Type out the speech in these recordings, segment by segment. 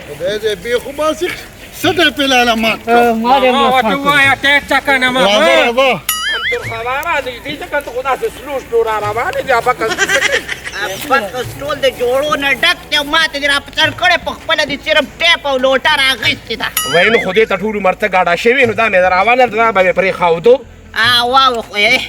خدای دې بې خو باسي څه دی پلاله مات ما ووایه ته څه که نه ما راځه راځه تر خوا راځي دې ځکه ته خو داسې سلو سلو را روان دي ابکه ابکه ټول د جوړو نه ډک دی او ماته دې را په سر کړی په خپله دې صرف ټیپ او لوټه راغیستې ده. وایي نو خو دې ته ټول عمر ته ګاډه شوې نو دا مې روانه ده، دا به مې پرېښودو. واوه خو یې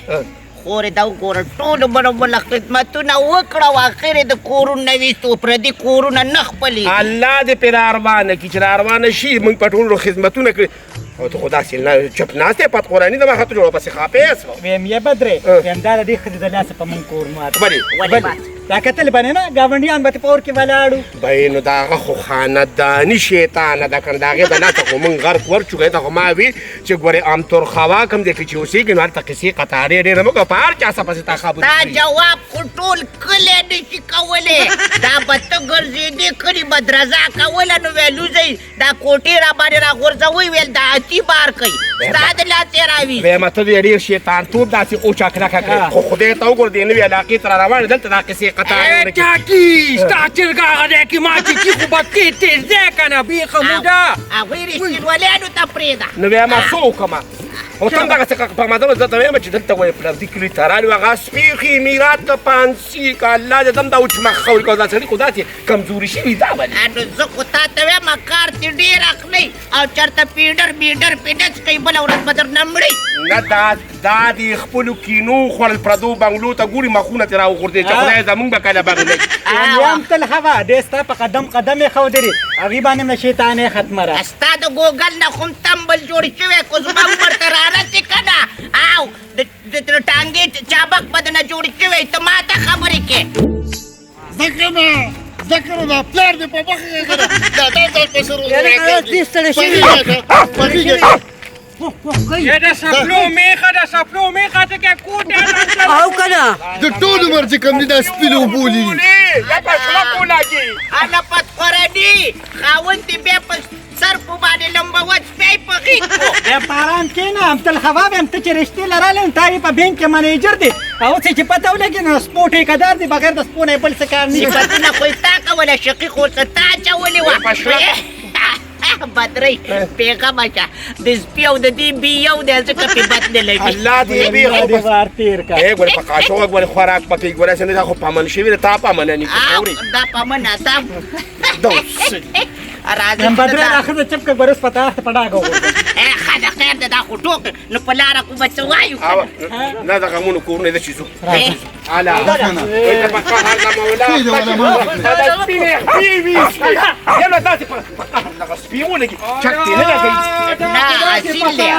خورې دا وګوره ټول عمر مو له خدمتونه وکړه او اخر یې د کورونه نه ویستو، پردي کورونه نه خپلېږي. الله دې پرې راروانه کړي، چې راروانه شي موږ په ټولو خدمتونه کړي. او ته خو داسې نه چپ ناست یې، پت قراني د ما خاطر جوړه پسې خاپې سوه. ویم یې بدرې، ویم دا د دې ښځې د لاسه په موږ کور مات. ولې؟ ولې مات؟ دا کتل به نه نه ګاونډیان به په اور کې ولاړو. بای نو د هغه خو خانداني شیطانه ده که نه، د هغې د لاسه خو موږ غرق ورچو. که ته خو ما ویل چې ګورې ام ترخوا کوم ځای کې چې اوسېږي نو هلته قصې قطارې ډېره مه کوه، په هر چا څه پسې تا خبرې دا کړي. جواب خو ټول کلی نه شي کولی. دا به ته ګرځېدې کلي به درزا کوله نو ویل وځئ دا کوټې را باندې راغورځوئ، ویل دا اتي بار کوي ستا د لاسه یې راویست. وایم ته دې ډېر شیطانتوب داسې اوچه کلکه کړې، خو خدای ته وګوره دې نوې علاقې ته را روان دلته دا قصې قطارې. چاکي ستا چرګه هغه ځای کې ما چې چي خو به تېز تېز دی که نه بېخه موده. هغوی رښتینولیانو ته پرېږده. نو بیا ما څه وکړم؟ خو ته هم دغسې په مزه مزه ته وایم چې دلته وایي پردي کلي ته رالو هغه سپېخي میرات ته پانسي که الله دې دم دا اوچ مخ خوري که دا سړي خو داسې کمزوري شوي دا ولې؟ نو زه خو تا ته وایم کار دې ډېر اخلئ او چېرته پیډر میډر پې نه څکئ، بله ورځ به درنه مړئ. نه دا دې خپلو کینو خوړل پردو بنګلو ته ګوري مخونه ترې راوغورځېد چې خدای زمونږ به کله بنګلې. یم تل هوا دې ستا په قدم قدم یې ښودلې، هغې باندې هم له شیطانې ختمه را. ستا د ګوګل نه خو هم تمبل جوړ شوی، خو زما عمر ته رارسې که نه او د ټانګې چابک به درنه جوړ شوی، ته ما ته خبرې کې. ځکه نه ځکه نو دا پلار دې په مخه کې که نه دا دا ځان په سر دې ستړی شوی. یې د سپلو میخه د سپلو میخه ته کې کوټه او که نه د ټول عمر چې کوم دي دا سپي له اوبو لیږي. یا په شړکو لګي. هله پتخورني خاوند دې بیا په سر په باندې لمبوه سپی په غېږ کړو. بیا په ارام کښېنه، همتل خوا ویم ته چې رشتې لرلې نو تا یې په بینک کې منیجر دی او څه چې پته ولګي نو سپو ټیکهدار دی، بغیر د سپو نه یې بل څه کار نشته. صفتونه خو یې تا کوله، شقي خو ورته تا اچولې وه. بدرۍ پیغمه شه د سپي او د دې بي یو دی ځکه پې بد نه لګي. الله دې بې الله دې وار تېر کړه. ای ګورې په قاشوغه ګورې خوراک پکې ګورې څنګه دا خو پامن شوي ده، تا پامنه نه کړې. دا پامنه تا دا څه دي؟ راځه نن بدرۍ دا ښځه چپ کړه، ګورې اوس په تا په ډاګه وغورځوه. ای ښځه خیر دی، دا خو ټوکې نو په لاره خو به څه وایو که نه؟ نه د غمونو کورونه ده چې ځو. الا وای ته په قهر د مولا دا سپینې خپې ویستې، یله داسې په قهر دغه سپي ولګي چک دې نه لګوي. نه اصیل دی.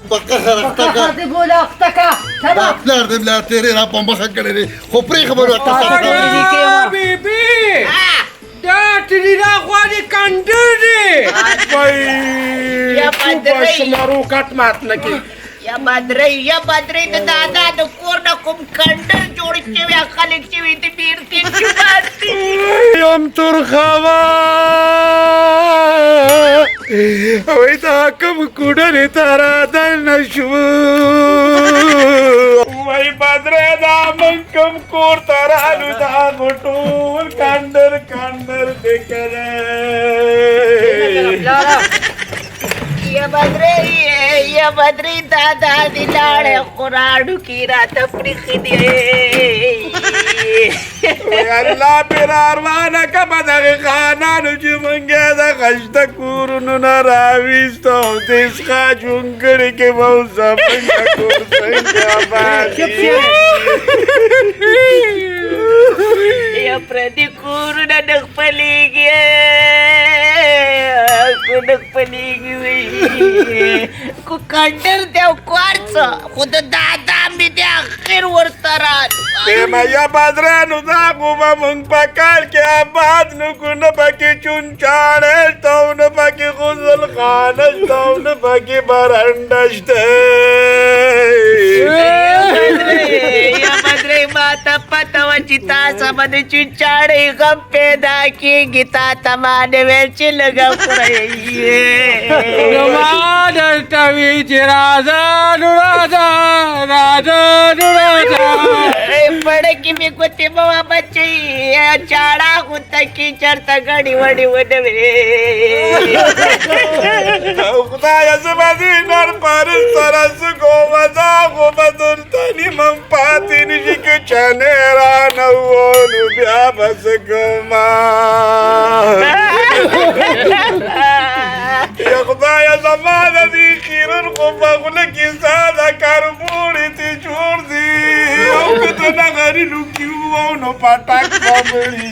په قهر اخته که. دې بوله اخته که. دا پلار دې ملا تېرې را په مخه کړی دی، خو پرې خبرو ورته سره بیبي دا ترې دا خوا دې کندر دی. یا بدرۍ شمارو کټ مات نه کړي. یا بدرۍ یا بدرۍ د دادا د کور نه کوم کنډر جوړ شوی خلک شوي د بیرتې جومات دی. یم ترخوا وای دا کوم کوډرې ته را دننه شوو. وای بدرۍ دا موږ کوم کور ته رالو دا خو ټول کنډر کنډر دی که نه؟ یا بدرۍ یا بدرۍ دادا دې لاړی خو راډوکې راته پرېښي دي. الله پرې راروانه که په دغې خانانو چې موږ یې د خشته کورونو نه راویستو او دې څخه جونګړې کې به اوس زموږ کور څنګه آباد یا پردي کورونه نه خپلېږي، خو نه خپلېږي. کو کنډر دی او کو هر څه، خو د دادا مې دی اخر ورته رالو. یا بدرانو دا خو به موږ په کال کې آباد نو کو، نه پکې چونچاڼی شته او نه پکې غسلخانه شته او نه پکې برنډه شته. یا بدرۍ ما ته پته وه چې چې تا سمه د چیچاړې غم پیدا کېږي، تا ته ما نه ویل چې لږه خورئ. نو ما درته وي چې راځه نو راځه، راځه نو راځه. پړه کې مې ګوتې مه وه بچۍ، چاړه غوته کې چېرته ګڼې وڼې ونه وې. خدایه زما دې نر پر سره څه کومه، دا خو به درته نیمه پاتې نه شي، که چنې رانه وو نو بیا به څه کومه؟ یا خدایه زما د دې خیرن خو په خوله کې ستا د کاربوړي ترې جوړ دي، او که د نغري لوکي وو نو پټک به مړي.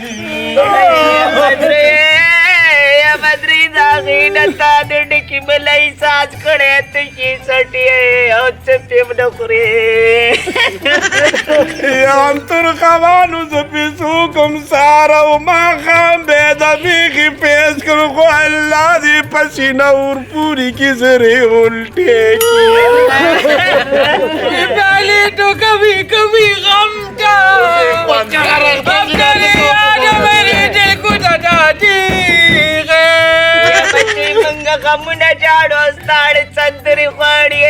یا بدري، دا غینه تا د ډکې ملای ساز کړی، ته شي سټې او څه پې نه خورې. یا تر خوانو زه پیسو کوم، سار او ماښام به د میخې پیس کړم، خو الله دې پسینه ورپورې کړي، زرې الټې کړي. پہلے تو کبھی کبھی غم تھا، اب تیری یاد میرے دل کو ستاتی ہے. بچې، مونږ غمونه جاړو، ستاړې سندرې غواړي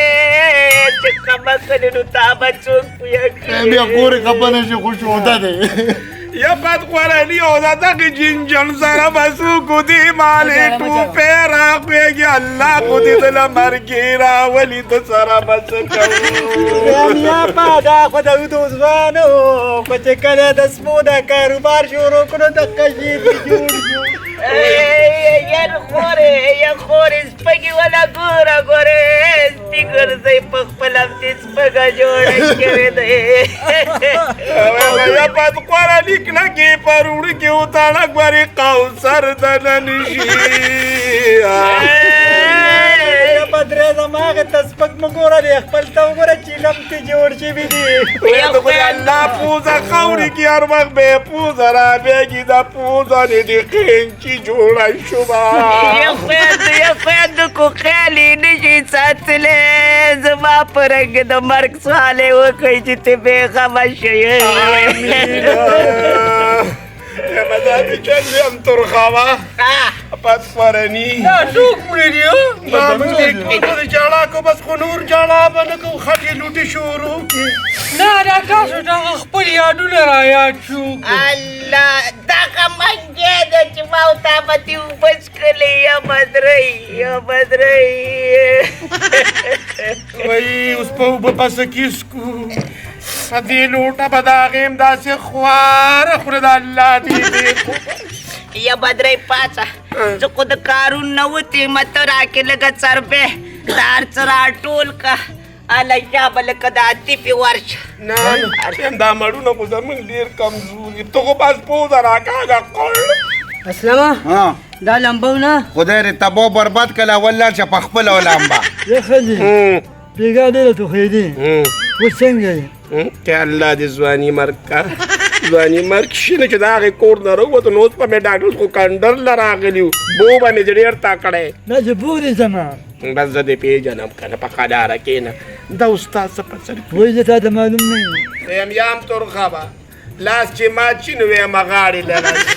چې کمکلې، نو تا به څوک پوهه کړي؟ بیا ګورې خپه نه شي، خو شوده دی. یا بد خورنی او د دغه جنجن سره به څوک دې مالې ټوپې راخوېږي؟ الله خو دې د له مرګې راولي، د سره به څه کوو؟ یا پا دا خو د ودو ځوانو خو چې کله د سپو د کاروبار شروع کړو، د قشې جوړ شو. یار خورې، یا خورې، سپږې ولا ګوره ګورې، سپي ګرځئ په خپل همدې سپږه جوړه شوې دی. یا بد خورنی کلکې پر وړکې وتاړه، ګورې کوثر د نن شي. بدرې، زما هغه ته سپک مه ګوره، دی خپل ته وګوره چې لم ترې جوړ شوي دي. د خدای الله پوزه خاورې کې هر وخت به پوزه رابېږي، دا پوزه دې د قینچي جوړه شوه. یا خویندو، یا خویندو، کو خیال یې نه شي ساتلی، زما په رنګ د مرګ سوال یې وکړئ چې ته بېغمه شې. مدامي چل هم ترخوا پس خورنی. دا څوک مړي دي؟ دا موږ دې کور د جاړا کو، بس خو نور جاړا به نه کوو، خټې لوټې شروع کړي. نه، دا تاسو دغه خپل یادونه را یاد شو. الله، دغه منګی ده چې ما او تا به ترې اوبه څښلې. یا بدرۍ، یا بدرۍ، وایي اوس په اوبه پسه کیسکو، په دې لوټه به د هغې هم داسې خواره خوله د الله دې. یا بدرۍ پاڅه، زه خو د کارون نه وتې یم، ته راکې لږه څربې، دا هر څه راټول که، هله شابه لکه د عاطفې ورشه. نه نه، دا مړونه خو زموږ ډېر کمزوري، ته خو بس پوزه راکاږه قړ. اسلمه، دا لمبونه خدای دې تباه برباد کړه، اول لاړ شه په خپله ولامبه. یې ښځې بېګا ډېره ټوخېدې، اوس څنګه یې؟ ته الله دې ځواني مرګ کا، ځواني مرګ شي نه چې د هغې کور نه راووتو، نو اوس به مې ډاکټر خو کنډر له راغلي وو، بو به مې ډېر تکړی. نه چې بو دې زما. بس زه دې پېژنم که نه، په قلاره کښېنه، دا استاد څه په سر وایي، زه تا ته معلوم نه یم. یم یام ترخه به لاس چې مات شي نو وایم غاړې له راشي.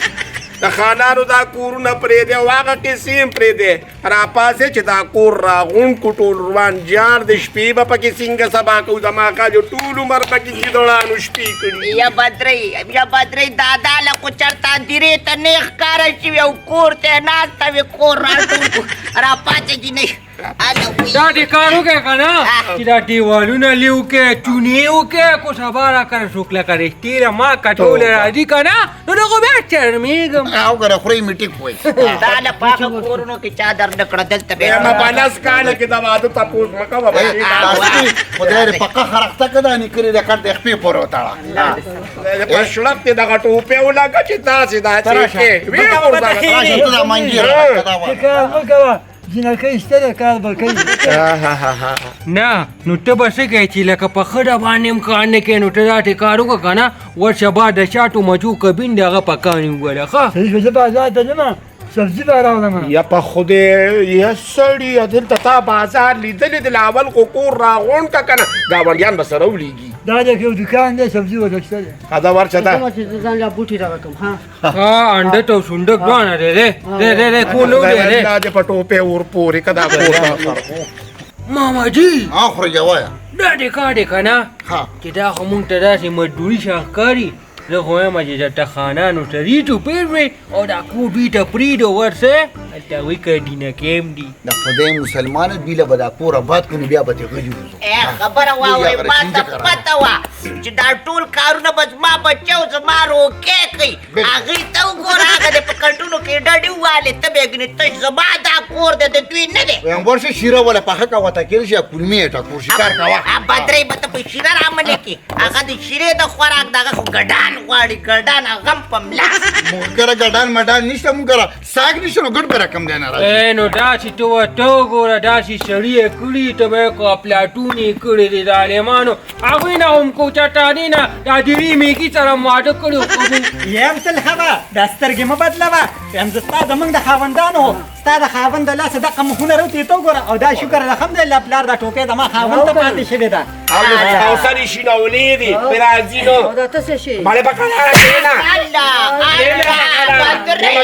د خانانو دا کورونه پرېږدی او هغه قصې هم پرېږدی، راپاڅې چې دا کور راغونډ کړو، ټول روان جار د شپې به پکې څنګه سبا کوو؟ زما کاجو ټول عمر پکې ګیدړانو شپې کړي. یا بدرۍ، یا بدرۍ، دادا له خو چېرته هدیرې ته نه ښکاره شوي او کور ته یې ناسته وي. کور راټول کړو، راپاڅه جینۍ، هله وایي. دا دې کار وکړې که نه چې دا دیوالونه لې وکړې، چونې وکړې، کو سبا را کړه څوک لکه رښتې له ما کټولی راځي که نه، نو دغه بیا شرمېږم. او که خورې مې ټیک وایي. دا له په هغه کورونو کې چا در نه کړه، دلته بیا ما په 10 کاله کې د واده تپوس مه کوه. خدای دې په قهر اخته کړه، دا نیکرې د کټ د خپې پورې وتړه. په شړپ دې دغه ټوپې ولګه چې داسې داسې کې ویې غورځوه. راشه ته دا منګي راکړه، دا ته کار مه کوه، جینکۍ شته ده، کار به کوي. نه نو ته به څه کوې چې لکه په ښه باندې هم کار نه کوې، نو ته داسې کار وکړه که نه، ورشه با د شاتو مچو کبین د هغه په کاڼي وګوره. ښه صحیح شو، زه بازار ته ځم، سبزي به راوړم. یا په خدای یا سړیه، دلته تا بازار لیدلی دی؟ له اول خو کور راغونډ کړه که نه، ګاونډیان به سره ولیږي. دا د یو دکان دی، سبزي ورته شته دی. دا ورشه دا. زه چې ځان له بوټي راکم. ها ها، انډه ته شونډک دواړه دی دی دی دی دی کولو دی دی. دا دې په ټوپې ور پورې که دا کور. ماما جي، ها خورجه وایه. دا دې کار دی که نه ها چې دا خو مونږ ته داسې مزدوري شاهکاري. زه خو وایم چې د تخانانو سړي ټوپې وې او دا کور دوی ته پرېږدو، ورسه هلته هغوی کډینه کیم دي. د خدای مسلمانه دوی له به دا کور آباد کړو، نو بیا به ترې غلي وځو. ای خبره واورئ، ما ته پته وه چې دا ټول کارونه به زما بچی او زما روکې کوي. هغوی ته وګوره، هغه دې په کنډونو کې ډډې ووهلې، ته به یې ګنې تش زما دا کور دی، د دوی نه دی. وایم ورشه شیره وله پخه کوه، ته کېدای شي کولمې یې ټکور شي، کار کوه. بدرۍ به ته په شیره رامنې کړې. هغه د شیرې د خوراک دغه خو ګډان غواړي، ګډان هغه هم په ملا. موږ کره ګډان مډان نشته، موږ کره ساګ نشته، نو ګډ به رقم دی نه راځي. ای نو داسې ته ورته وګوره، داسې سړي یې کړي، ته به یې اپلاتون یې کړي دي ظالمانو. هغوی نه هم کوچه ټانې نه دا درې میږي سره واده کړي. یم تل خبه دا سترګې مه بدلوه. یم زه ستا زمونږ د خاوندانو، ستا د خاوند د لاسه دغه مخونه راوتي، ته وګوره. او دا شکر الحمدلله پلار دا ټوپۍ زما خاوند ته پاتې شوې ده. او سرې شینولې دي پرې راځي نو. او دا ته څه شي؟ مالې په قلاره کښېنه. الله الله، بدرۍ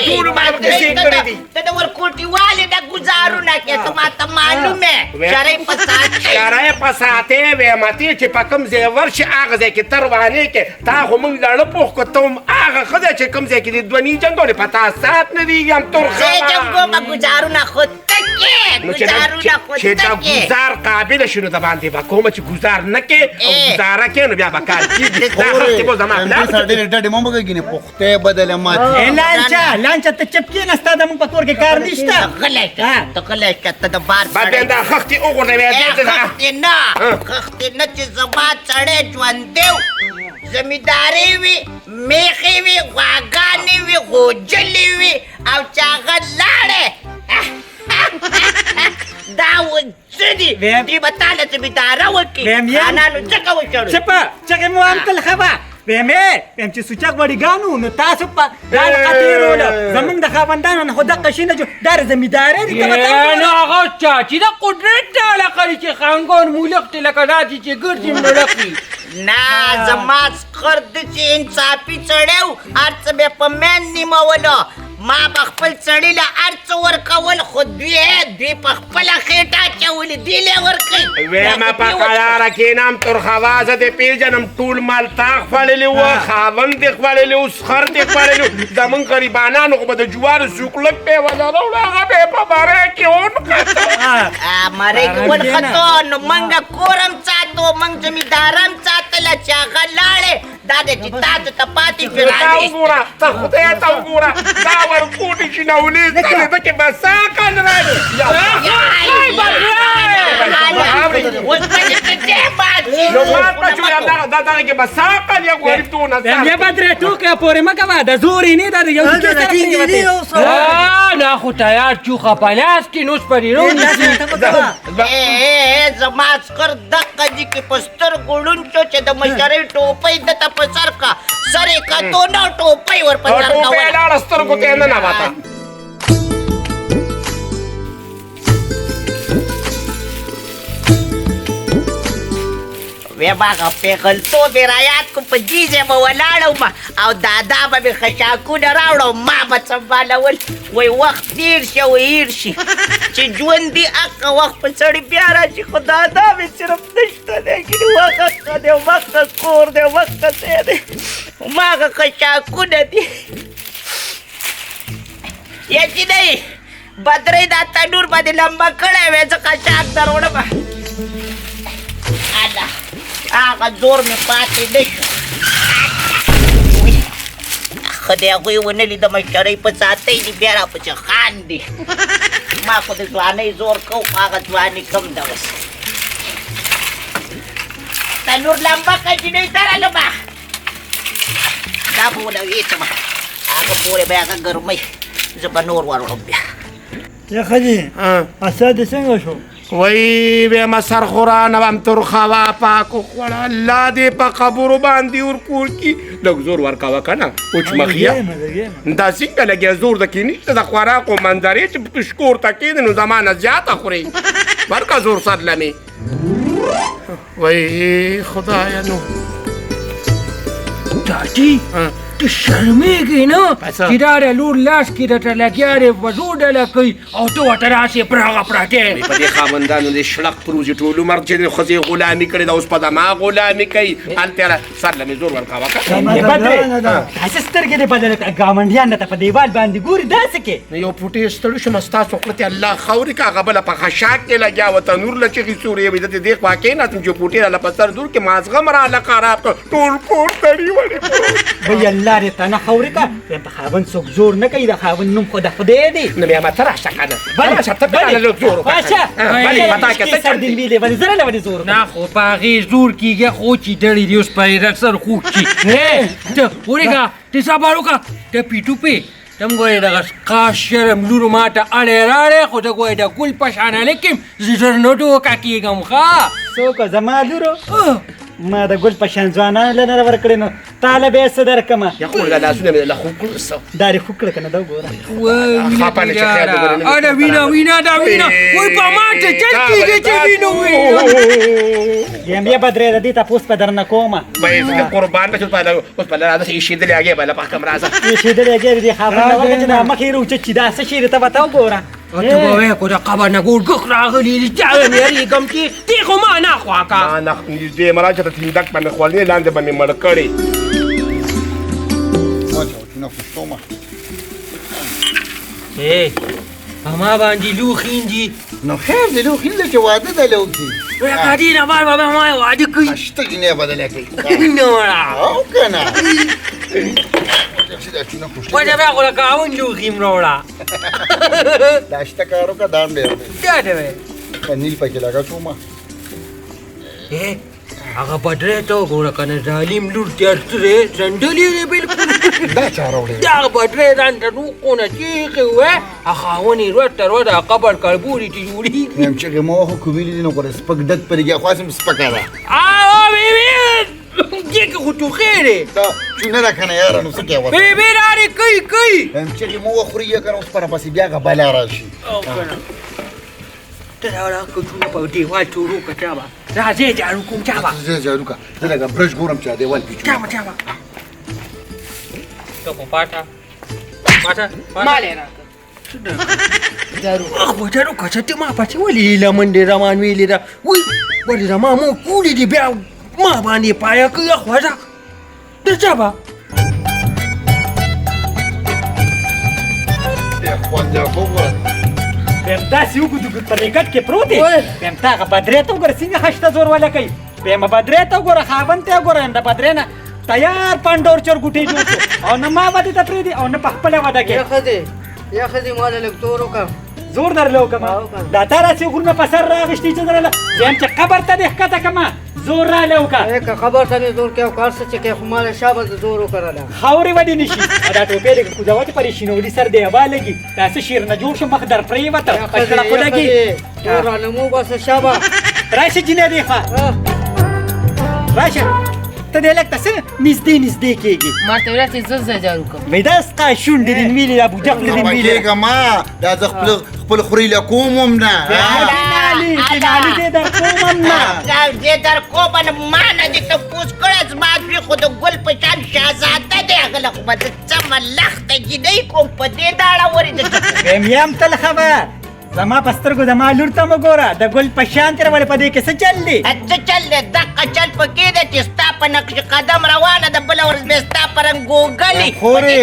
بدرۍ، ته د ورکوټیوالې د ګزارونه کې ته ما ته معلوم یې، شرۍ په ساتې، شرۍ په ساتې. ویمتې چې په کوم ځای ورشي هغه ځای کې ته روانې کې. تا خو مونږ لړه پوخ کړو، ته هم هغه ښځه چې کوم ځای کې دې دوه ني جنګولې په تا سات نه دي. هم ترخه زه جنګومه، ګزارونه خو ته کې، ګزارونه خو چې ته دا کې. ګزار قابل شي نو د باندې به کومه چې ګزار نه کې او ګزاره کې نو بیا به کار کېږي. دا خښتې به زما همدې سره ډېرې ډډې مه وکړه، ګینې پښتۍ بدله ماتي. ای لانچه لانچه، ته چپ کښېنه، ستا زمونږ په کور کې کار نشته. ته غلی شه، ته غلی شه، ته د بار بعد بیا دا خښتې وغورځوې. خښتې نه، خښتې نه، چې زما سړی ژوندی و، زمیندارې وي، میخې وي، غواګانې وي، غوجلې وي، او چې هغه لاړی دا څه دي؟ دوی به تا له زمینداره وکړي. خانانو ځکه وشړو. چپه چغې مو هم تل خبه. ویم ویم چې سوچک وړیګانو نو تاسو په دا لقه تېروله زمونږ د خاوندانو نه، خو دقه شي نه جو دا زمیندارۍ دي. ته به نو هغه چا چې د قدرت دا علاقه دي چې خانګان مولق دی لکه داسې چې ګرځي ملق وي. نه، زما سخر داسې انصافي سړی و، هر څه به یې په منځ نیمولو. ما به خپل سړي له هر څه ورکول، خو دوی په خپله خېټه اچولي، دوی له یې ورکوي. ویمه په قلاره کښېنم ترخوا، زه دې پېژنم. ټول مال تا خوړلی و، خاوند دې خوړلی و، سخر دې خوړلی و. زمونږ غریبانانو خو به د جوارو سوکلک پې وله راوړه، هغه به یې په مرۍ کې ونښتو. مرۍ کې ونښتو نو موږ کور هم ساتو، موږ زمیندار هم ساتله. چې هغه لاړې، دا دی چې تاسو ته پاتې شو. تا وګوره، ته خدای ته وګوره، دا ورکوټي شینولې سترې ده کې به سا کال راځي. اوس به دې ته دی باسي. نو مات به شو، دا دغه کې به سا کال یو غریب دونه سا. بیا بدرې ټوکه پورې مه کوه، د زور یې نه ده، د یو ټوکې سره پرېوتې. دا خو تیار چوخه په لاس کې نو اوس په دې رونیسي. زما سخر دقه دي کې په سترګو ړوند شو چې د مشرۍ ټوپۍ ده ته په سر کا، سر یې کتو نه، ټوپۍ ور په سر ټوپۍ کوله. لاړه سترګو ته یې ننوته. وی ما هغه پېغلتوب یې رایاد کړو، په دې ځای به ولاړه وم او دادا به مې خشاکونه راوړه او ما به سنبالول. وایي وخت تېر شي او هېر شي، چې ژوند دي هغه وخت په سړي بیا راشي، خو دادا مې صرف نشته دی. ګینې وخت ښه دی، وخت کور دی، وخت ځای دی، هماغه خشاکونه دي. یا جینۍ بدرۍ دا تنور باندې لمبه کړی وی، زه خشاک در وړم. الله، هغه زور مې پاتې نه شو. ښه دی هغوی ونه لیده، مشرۍ په ساتۍ دي، بیا راپسې خاندي. ما خو د ځوانۍ زور کوو، خو هغه ځواني کم ده اوس. تنور لمبه کړه جینۍ، درلمه دا به وله ویسم، هغه پورې به هغه ګرمۍ، زه به نور وروړم بیا. یا ښځې، اسد دې څنګه شو؟ وای ویمه سر خورانه وم ترخوا پاک وخوړه، الله دې په قبرو باندې ورکور کړي. لږ زور ورکوه که نه اوچمخیه، دا څنګه لګیا زور د کې نشته، د خوراک او منظرې چې پشکور ته کښېنې نو زما نه زیاته خورې. ورکه زور سر له مې. وای خدایه نو چاچی ته شرمېږې نه چې دا د لور لاس کې درته لګیا دی په زور ډله کوي او ته ورته راسې پرهغه پرتې په دې خاوندانو دې شړق پروزي ټول عمر چې د ښځې غلامي کړې ده اوس په زما غلامي کوي. هلته سر له مې زور ورکاوه که بدرې داسې سترګې دې بدلې کړه، ګاونډیان درته په دیوال باندې ګوري داسې کې. نو یو پوټی ستړی شوم، ستاسو خوله ته الله خاورې که هغه بله په خشاک کې لګیا وه، تنور له چغې سورې وې. زه دې دې خوا کښېناستم چې پوټی راله په سر زور کې مازغه مې راله خراب کړ، ټول کور تړي وړي. وایي الله دې تنه خاورې که، وایم په خاوند څوک زور نه کوي، د خاوند نوم خو د خدای دی. نو بیا ما ته راشه که نه، راشه ته بیا راله لږ زور وکړه. راشه بلې په تا کې څه سر دې ویلې، ولې زه راله ولې زور وکړم؟ نه خو په هغې زور کېږي خو چې دړې دې اوس په سر خوږ شي. ته ورېږه، ته صبر وکړه، ته پیټو پې ته هم ګورې دغه سقا شرم لور ما ته اړی راړی، خو ته ګورې د ګل په شان هلک یم، زه ژر نه ټوکه کېږم. ښه څوک زما لور؟ ما د ګل په شان ځوانانو له نه ورکړې، نو تا له به یې څه درکړمه؟ یا خو دا لاسونه مې له خوږ کړو څه. دا دې خوږ کړه که نه دا وګوره. خپه نه چې خیر دې ګورې. اله وینه وینه دا وینه، وایي په ما ته چل کېږي چې وینه وینه. یم یې بدرې د دې تپوس به درنه کومه. وایي زه دې قربان نه شم، اوس په لاره داسې ایشېدلې هګۍ به له پخکم راځه. ایشېدلې هګۍ دې خاوند ته ورکړه چې دا مخ یې راوچت شي، دا څه شی دی ته به ته وګوره. ته به وایې خو د قبر نه ګورګښ راغلي دي، چا به مې یېرېږم چې دې خو ما نه خوا کا. ما نه نږدې مه راشه، د تیندک به مې خولې لاندې به مې مړ کړې. په ما باندې لوښي دي. نو خیر دی، لوښي دی چې واده دی لوښي. لکه دې نه بعد به ما واده کوي. شته جنۍ بدله کوي. نه وړه. او که نه؟ وجه بیا خو د ګاونډ لوښي هم راوړه. دا شته کار وکړه، دا هم ډېر دی. دا دی وایي. نیل پکې لګا شومه. هغه بدرې ته وګوره که نه، ظالم لور دې هر څه دی څنډلې دی بلکل. دا چا راوړی؟ دا هغه بدرې ځان ته نو خونه چیغې ووایه، خاوند یې ورځ تر ورځه قبر کړبوري چې جوړېږي. وایم چغې مه وهه، که ویلي دي نو خو سپک ډک پرېږدي، خو هسې هم سپکه ده. دې کې خو ټوخی دی. دا چونه ده که نه یاره، نو څه کوې ورته؟ بې بې راړې کوي کوي. وایم چغې مه وهه خوري یې که نه، اوس په راپسې بیا هغه بلا راشي. او که نه ته دا راکړه چونه په دیوال چورو که چا به راځې جارو کوم چا به زه جارو که زه لږه برش ګورم چې دیوال پې چا به چا به ته خو پاټه پاټه مال یې راکړه. جارو خو جارو که چې ته ما پسې ولې هیله منډې روان ویلې ده؟ وایي ولې زما مور کولي دي بیا ما باندې پایه کوي خوځه د چا به وایم داسې اوږد اوږد په دې کټ کې پروت دی. وایم تا هغه بدرې ته وګوره څنګه خښته زور وله کوي. وایم بدرې ته وګوره، خاوند ته وګوره، وایم د بدرې نه تیار پنډور چرګوټی جوړ شو، او نه ما واده ته پرېږدي او نه په خپله واده کې. یا ښځې ما له لږ زور وکړه. زور درله وکړم؟ دا تا راسې غرونه په سر راغېستي چې درله وایم چې قبر ته دې ښکته کړمه، زور راله وکړه. که قبر ته مې زور کوې او که هر څه چې کوې، خو ما له شا به زور وکړله. خاورې به دې نه شي. دا ټوپۍ لږه کوزوه چې پرې شینولي سر دی هوا لګي، دا څه شیر نه جوړ شو مخ در پرېوته په شړقو لګي. زور رانه مو باسه شابه. راشه جینۍ دې خوا راشه، ته دې لږ ته څه نږدې نږدې کېږي. ما ته ویل چې زه جارو کوم. وایي دا ستا شونډې دې ویلې، دا بوجه خوله دې ویلې. کېږه ما، دا زه خپل خوري له کوم هم نه. نالي دې در کوم هم نه. زه در کوم نه، ما نه دې تپوس کړی. زما زوی خو د ګل په شان شهزاده دی، هغه له خو به زه څمه لخته جینۍ کوم، په دې داړه ورې د وایم یم تل خبر زما په سترګو زما لور ته مه ګوره، د ګل په شان تېره ولې په دې کې څه چل دی؟ څه چل دی؟ دقه چل پکې دی چې ستا په نقش قدم روانه ده، بله ورځ بیا ستا په رنګ ګوګلې. خورې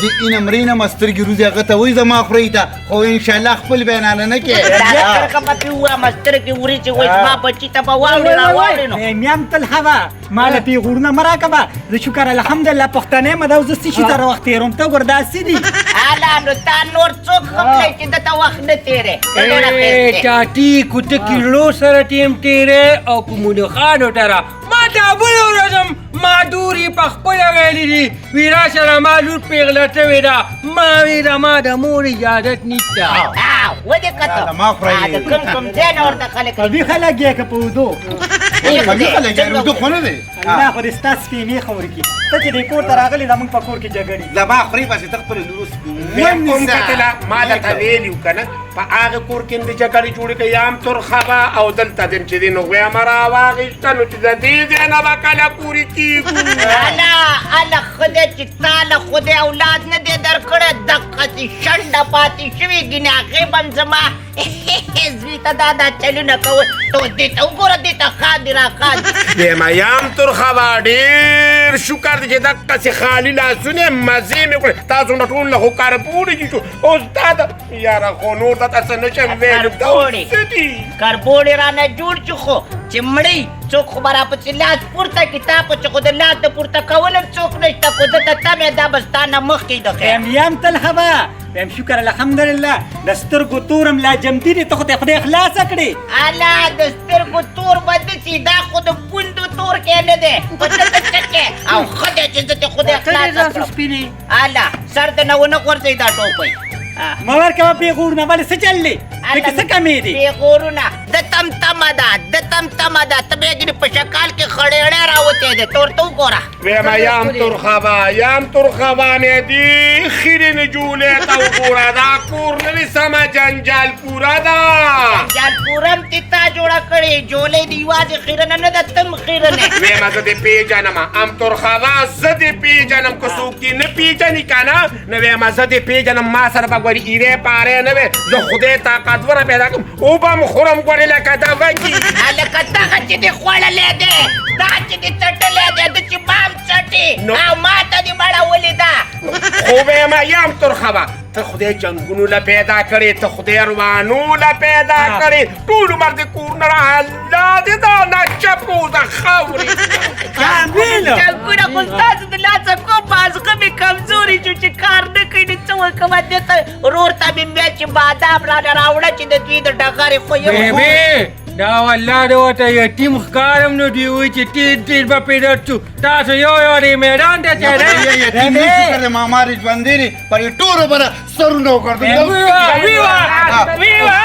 زه اینم رینم سترګې روزي هغه ته وایي زما خورې ته، خو انشاءالله خپل به یې نانه نه کړې. دا کرښه به پرې ووایم، سترګې وریځې وایي زما بچي ته به واورې راواورې. نو وایم یم تل هوا ما له پېغورونه مه راکوه، زه شکر الحمدلله پښتنه یم، دا زه څه شي سره وخت تېروم؟ ته وګوره دا څه دي؟ هله نو تا نور څوک ښه کړی چې ده ته وخت نه تېرې؟ چاټي کوته کیلو سره ټیم تېری او کومونو خانو ټره ما ته بله ورځ هم مادوري په خپله ویلي دي، وي راشه زما لور پېغله شوې ده، ما وی زما د مور اجازت نشته. ودې کتل د کوم کوم ځای نه ورته خلک په ویښه لګیا که په اودو. کمی خلک یې خو نه دی. الله خو دې ستا سپېمې خورې کړي، ته چې دې کور ته راغلې زموږ په کور کې جګړې. زما خورې پسې ته خپلې لورو سپېمې کوم کتله ما درته ویلي وو که نه، په هغه کور کې هم د جګړې جوړې کړې، یا هم ترخه وه او دلته دې هم چې دی نو غویمه راواخیسته، نو چې د دې ځای نه به کله پورې کېږو. اله اله ښه دی چې تا له خدای اولاد نه دی درکړی، دقسې شنډه پاتې شوې، ګینې هغې به هم زما زوی ته دا دا چلونه کول. ته اوس دې ته وګوره، دې ته خاندي را خاندي. وایم یم ترخه وه، ډېر شکر دی چې دقسې خالي لاسونه مزې مې وکړې. تاسو نه ټول له خو کربوړي دي، اوس دا د یاره خو نور ته څه نه شم ویلی. دا اوس څه دي؟ کربوړي رانه جوړ شو، خو چې مړی څوک خو به راپسې لاس پورته کړي، تا پسې خو د لاس د پورته کول هم څوک نشته، خو زه ته تمه دا به ستا نه مخکې د خیر. یم یم تلخه وه، وایم شکر الحمدلله د سترګو تورم لا جمدي دي، ته خو ته خدای خلاصه کړې. اله د سترګو تور به دسي، دا خو د پوندو تور کې نه دی، خو ته ته څه کې؟ او ښه دی چې زه ترې خدای خلاصه کړم. اله سر د نه ونه غورځوي دا ټوپۍ. مه ورکوه پېغورونه، ولې څه چل دی؟ پکې څه کمې دي؟ پېغورونه د تم تمه ده، د تم تمه ده. ته بیا ګینې په شکال کې خړېړی راوتی دی، ته ورته وګوره. وایم یم ترخه وه، یم ترخه وه، مې دې خیرنې جولې ته وګوره، دا کور نه دی سمه جنجال پوره ده. جنجال پوره هم دې تا جوړه کړې، جولۍ دې یوازې خیرنه نه ده، ته هم خیرنه. وایم زه دې پېژنم، ام ترخه وه، زه دې پېژنم، که څوک دې نه پېژني که نه نو وایم زه دې پېژنم، ما سره به ګورې ایرې پارې نه وې، زه خدای طاقتوره پیدا کړم، وبه هم خورم ګورې لکه دا وږي. هلکه دغه چې دې خوړلی دی، دا چې دې څټلی دی، ده چې ما هم څټي او ما ته دې مړولې ده. خو وایم یم ترخه وه، ته خدای جنګونو له پیدا کړې، ته خدای روانو له پیدا کړې، ټول عمر دې کور نه الله دې دا نشه پوزه خاورې. جنګونه خو ستاسو د لاسه کوم، مازغه مې کمزوري شو چې کار نه کوي، نو څه وکړم؟ دې ته ورور ته مې بیا چې بادام رانه راوړه چې د دوی د ډغرې خو یې بېبې دا والله د ورته یتیم ښکارم، نو دوی وایي چې تېر تېر به پرې درشو، تاسو یو یو دې میدان ته چې دی. یتیم نه شکر دی، ماما دې ژوندی دی، پر دې ټولو به سرونه وګرځوم. ویوه ویوه ویوه.